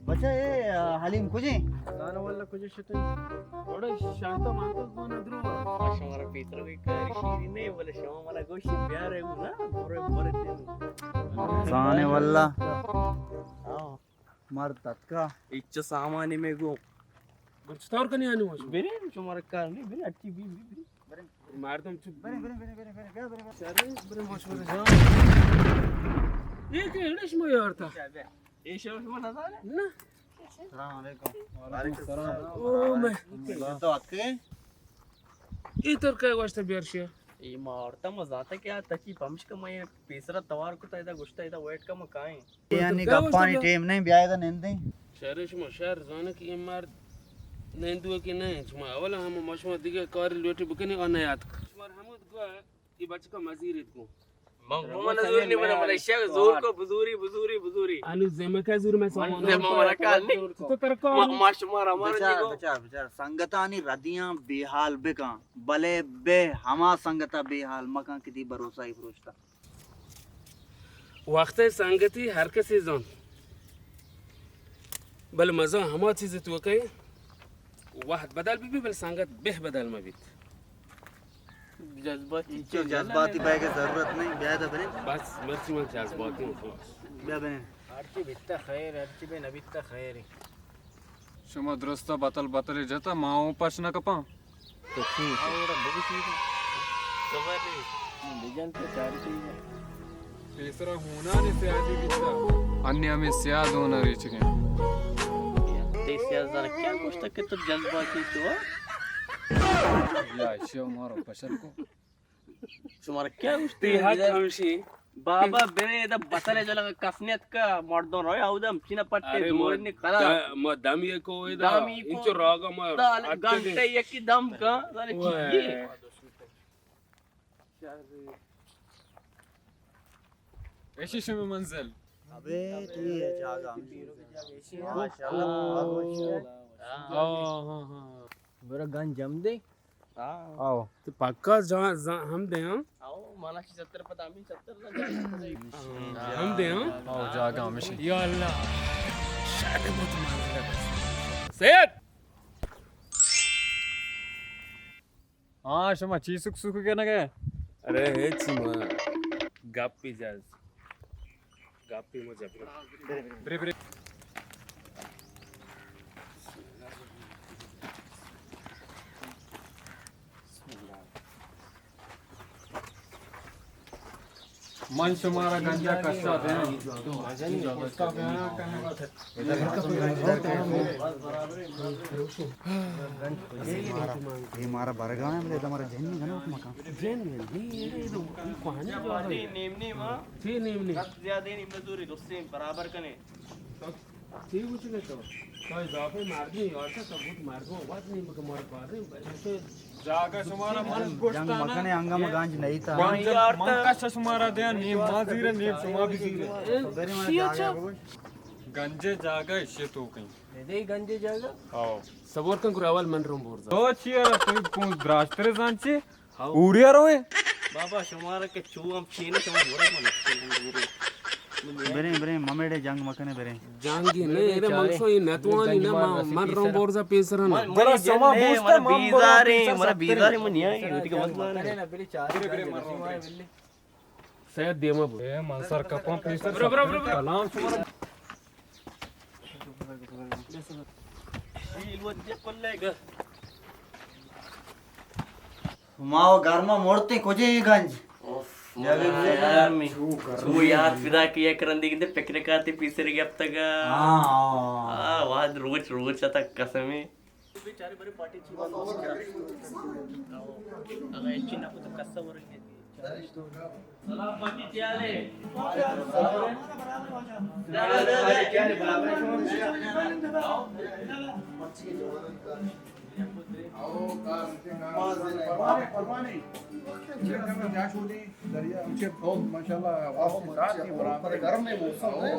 بچا، اے، آ، حلیم کجے؟ زاناں واللہ کجے شتے؟ بڑا شانتا مانتا گونا درو۔ شمارا پیسرا کوئی کاری شیری نہیں، بلے شما منا گوشی بیارے گو نا، برے برے دین۔ زاناں واللہ۔ ہاں۔ مرد تتکا۔ اچ سامانی میں گو۔ گڑا چطور کنی آنی وش؟ برے، شمارا کار نہیں، برے، اٹی بی، بی، بی۔ مردم چپ۔ برے، برے، برے، برے، برے، بیا، برے، برے۔ شر، برے، مشورہ جان۔ یہ کہ ہڑش ما یار تھا۔ بیا، بیا۔ یہ شو شما نہ زانے؟ نہ۔ السلام علیکم۔ وعلیکم السلام۔ او میں۔ تو آتے؟ یہ تر کا گوشت بیار شیا؟ یہ ما عورتا ما زاتا کیا تکی پمش کا میں پیسرا توار کو تا ادا گوشتا ادا ویٹ کا ما کائیں۔ یعنی گپانی ٹیم نہیں، بیا ادا نندیں۔ شر شما شر زانہ کہ اے مرد نندوکے نہ انت۔ شما اولا ہم ما شما دگہ کاری لوٹی بکنی آ نیاتک۔ شما ہمود گوا اے بچکا مزیریت کو۔ من گو من زور نہیں بنا، بلے شک زور کو بزوری، بزوری، بزوری۔ انو زمہ کا زور میں سامان۔ زمہ والا کار نہیں۔ تو ترکا ما، ما شما را مار بچار، نہیں گو۔ بچار، بچار۔ سنگتانی ردیاں بے حال بکن، بلے بے ہما سنگتا بے حال مکن کہ دی بھروسہ ہی فروشتا۔ وقت ء سنگتی ہر کسی زانت، بلے مزن ہما چیز توکا وقت بدل بہ بی، بلے سنگت بہ بدل مہ بیت۔ جذباتی انچو جذباتی بئیگ ء ضرورت نہیں، بیا دا بنے۔ بس مرچی من جذباتی ہوں خلاص۔ بیا بنے۔ ہرچی بیتا خیر، ہرچی بہ نبیتا خیر۔ شما درستا بتل بتل جتا، ما اوں پش نہ کپاں۔ تو چی؟ پیسرا ہونانی سیادی بیتا۔ انی ہمیں سیاد ہونا ریچگیں۔ تے سیاد زانا کیا گوشتا کہ تو جذباتی تو؟ یا شو مارو پشر کو۔ شمارا کیا گوشتی؟ تئی حق ہمشی۔ بابا برے ادا بتل جلگ کس نیت کا مردم روی اودم چینا پٹے ارے دور ما نے کلا۔ د-، ما دم یہ کو ادا دم یہ کو انچو راگا ما دا اٹکے گھنٹے دے۔ یکی دم کا زانے وے۔ چیئے۔ ایشی شمی منزل۔ ابے تو یہ جاگہ ہمشی۔ ماشاءاللہ۔ ہاں، ہاں، ہاں۔ برا گن جم دے۔ ہاں۔ آؤ۔ تو پکا جا-، جا-، ہم دے ہاں۔ آؤ، مانا چی ستر پتا ہمیں ستر نہ جائے۔ ہم دے ہاں۔ آؤ، جاگہ ہمیشہ۔ یا اللہ۔ شاید مت منزل۔ سید! ہاں، شما چی سک سک کنگ ء؟ ارے، ہچ ما گپی جاز۔ گپی مجھے۔ برے، برے۔ من شمارا گنجا کشا دیاں۔ یہ مارا برگا ہے، بلے ہمارا جن نہیں گنا مکان۔ جن نہیں، یہ، یہ، یہ کوہانی جو ہے۔ نیم نیم، ہاں۔ چی نیم نیم؟ زیادہ نیم نزوری، دوستی برابر کنے۔ چی گوشگ ء تو؟ تو اضافہ مردمی یارتا، تو بوت مردم وت نیم بکن مار بارے، بلے تو جاگہ شمارا من جنگ گوشتا نا۔ مکنے انگا ما گنج نہیں تا۔ من جب، من کش شمارا دیا نیم ما زیرے، نیم شما بھی زیرے۔ اے، برے من شی جاگہ اچھا؟ گوش۔ گنجے جاگہ اشی تو کہیں۔ دے گنجے جاگہ؟ آؤ۔ صبر کن کرا اول من روم بورزا۔ تو چی ہے تو کون دراجتر زان چی؟ ہاؤ۔ اوریا روئے؟ بابا، شمارا کہ چو ہم چینے، شما بورے من۔ بریں، بریں، ممیڑے جنگ مکنے بریں۔ جنگی نے، اے منشو یہ نتوانی نا، من، من روم بورزا پیسرا نا۔ من، برا من شما جن نے، بوستا، من من برا بیزاریں، پیسر من سکترے۔ بیزاریں، من نیائی، وتی کہ مت مانے۔ برے، برے، من روم برے۔ سید دیما بو۔ اے من سر کپاں پیسر برو، برو، برو، برو۔ سلام شما۔ ما و گرما مرتیں کجے اے گنج؟ اوف، جاگہ ما یار، یار، می۔ چو گرمی۔ چو یار، فدا کہ یک رندی گندے پکنک آتے پیسر گپتگا۔ ہاں، ہاں۔ آ، واد روچ، روچ آتا قسمے۔ دریا ہمچے بہت ماشاءاللہ واپس ساتھ ہی برابر ہے۔ گرم ہے موسم ہے۔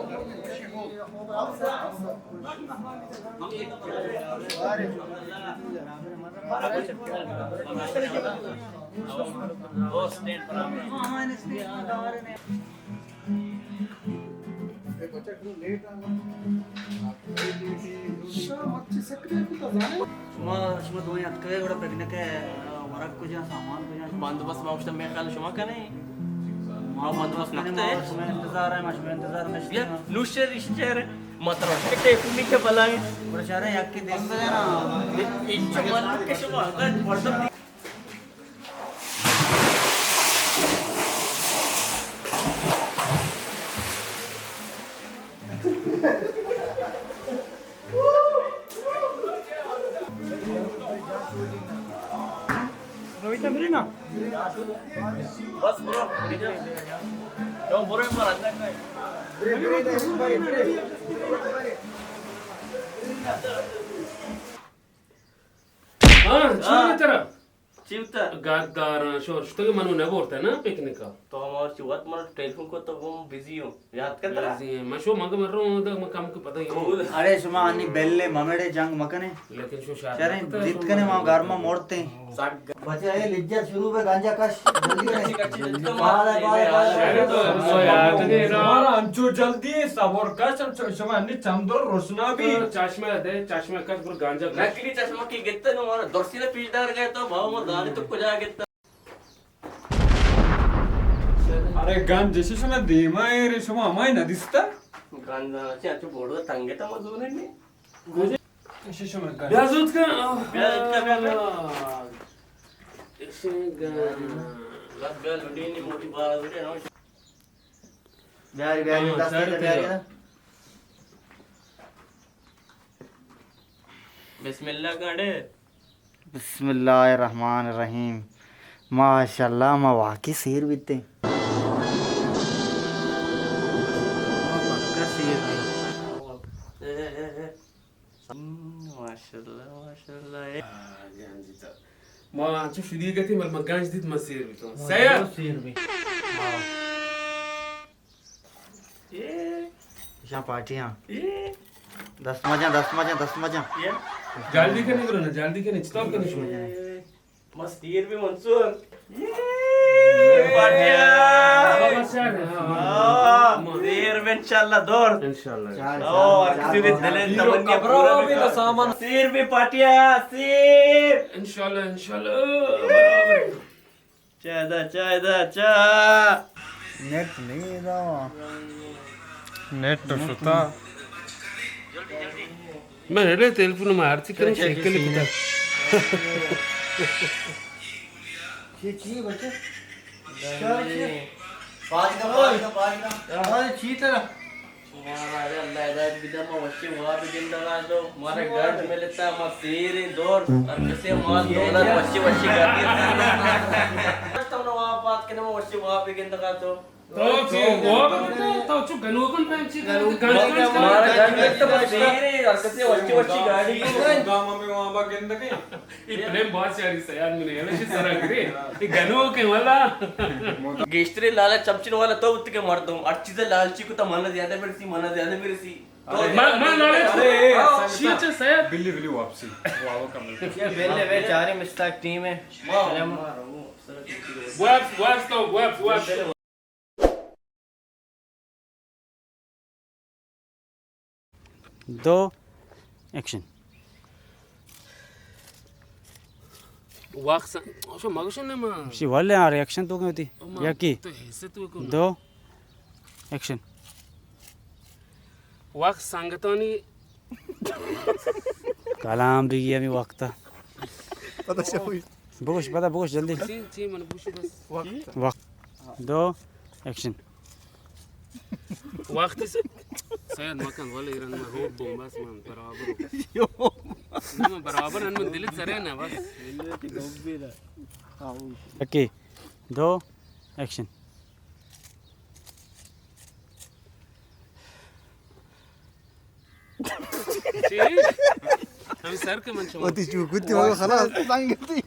شما، شما دوئیں اتکگے گڑا پکنک ءِ، آ، ورگ کجا، سامان کجا؟ بندوبست ما گوشتہ مئے خیال شما کنے؟ ما بندوبست نہ کتہ۔ ما شما انتظار ءَ، ما شما انتظار نشتہ۔ بیا، نوشر اشچر، ما ترا ٹیلیفون کہ بلائیں۔ گڑا شریں یکے دیم بدے نا۔ اچ ملک کہ شما اگاں مردم رویتا بری نا۔ بس برو۔ تو برو، مر اندر۔ ہاں، چی ہاں۔ ترا؟ چی بوتا؟ گد داراں، شور شتگ، منو نہ برتا نا پکنک ءَ۔ تو ہما چی وقت من ٹیلیفون کو تو ہم بزی ہوں۔ یاد کر ترا؟ بزی ہیں۔ من شو مگہ من رو دگ من کم کو پتہ ہی نہیں۔ ارے شما انی بلے ممڑے جنگ مکنے۔ لیکن شو شاد چریں نہ پتہ، جیت شو کنے مگہ ما گھر ما مورتے۔ بچے اے لجر شروع بے گانجا کش۔ جلدی کرے۔ کچی، کچی، جلدی کرے۔ بارے، بارے، بارے۔ شہر تو ہم سو یاد نہیں نا۔ ہمارا انچو جلدی صبر کش، ہم چ-، شما انی چمدر روشنا بھی۔ تو چشمہ دے، چشمہ کش، برو گانجا کش۔ نقلی چشمہ کی گتے نو، ہمارا درستی نے پیش دار گئے تو، بابا، ما دانی تو کجا گتا؟ ارے گنج، ایشی شما دیما اے رے، شما ہمائی نہ دیستا؟ گنج، اچھا، اچھا، بوڑو تنگے تا مزور نہیں۔ ایشی شما گنج۔ بیا زود کن۔ بیا زود کن، بیا، بیا۔ ایشی گنج۔ بس بیا، لڈی نہیں، موٹی بار لڈی نا۔ بیاری، بیاری، ہاں، دست سر دے، پہ بیاری۔ بسم اللہ گاڑے۔ بسم اللہ الرحمن الرحیم۔ ماشاءاللہ، ما واقعی سیر بیتیں۔ ما پکا سیر بیتیں۔ ماشاءاللہ، ماشاءاللہ۔ آ، گنج دیتا۔ ما انچو شدیگ اتیں، بل ما گنج دیت، ما سیر بیتوں۔ ما سیر۔ سیر بی۔ ہاں۔ اے۔ ایشاں پارٹیاں۔ اے۔ دست مجاں، دست مجاں، دست مجاں۔ اے۔ جلدی کنے گرو نا، جلدی کنے، چطور کنے شما؟ اے۔ مستیر بی منصور۔ اے۔ پارٹیاں۔ بابا شہر، ہاں، ہاں۔ ہاں، دیر بی انشاءاللہ دور۔ انشاءاللہ۔ او، ہر کسی دی دل تمنا پورا بی۔ سیر بی پارٹیاں، سیر۔ انشاءاللہ، انشاءاللہ۔ چائے دا، چائے دا، چا۔ نیٹ نہیں دا۔ نیٹ تو شتا۔ میں ہڑے ٹیلیفون میں ہر چی کروں، اچھا، اچھا، سیکل اچھا۔ پتا۔ چی، چی بچے؟ چی، چی؟ پاس کا، پاس کا، پاس کا۔ ارے، چی ترا؟ مارا ارے اللہ ہدایت بدہ، ما وشی واب گندگا تو، مارا گرد ملتا، ما سیریں دور، ہر کسے مال دولت وشی وشی گردی۔ تو نو واب بات کنے، ما وشی واب گندگا تو۔ تو چی واب گندگا؟ تو چو گنوکن پیم چی گنوکن؟ مارا گرد ملتا، ما سیریں، ہر کسے وشی وشی گاڑی۔ دام ہمیں واب گندگے۔ اے پلیم باز شاری سیاد منے، ہمیشہ سرا گرے۔ اے گنوکیں والا۔ گیشتریں لالچ چمچن والا تو اتکے مردم۔ ہر چیز لالچی کو تو منا زیادہ برسی، منا زیادہ برسی۔ تو من، من لالچ کو۔ ارے، ہاں۔ شیچ سیاد۔ بلی، بلی واپسی۔ واو کم۔ یہ بلی وے چارے مستاک ٹیم ہے۔ واو۔ واپس، واپس تو، واپس، واپس۔ دو، ایکشن۔ وقت س-، شو مگوشن نہ ما۔ شی والے آ ری ایکشن تو کیوں تھی؟ او ما یکی۔ تو حصے تو کو۔ دو، ایکشن۔ وقت سنگتانی۔ کلام دیگی ہمیں وقت۔ پتہ چلوی۔ بگوش، پدا بگوش، جلدی۔ چی، چی من بگوشی بس۔ وقت۔ وقت۔ دو، ایکشن۔ وقتی س-، سید مکن، ولی ایران من ہوب بوم، بس من برابر۔ نہ، من برابر، ان من دلت سرے نہ، بس۔ اوکے، دو، ایکشن۔ چی؟ ہم سر کے من شما۔ وتی چوک وتی، مگو خلاص، تنگ تھی۔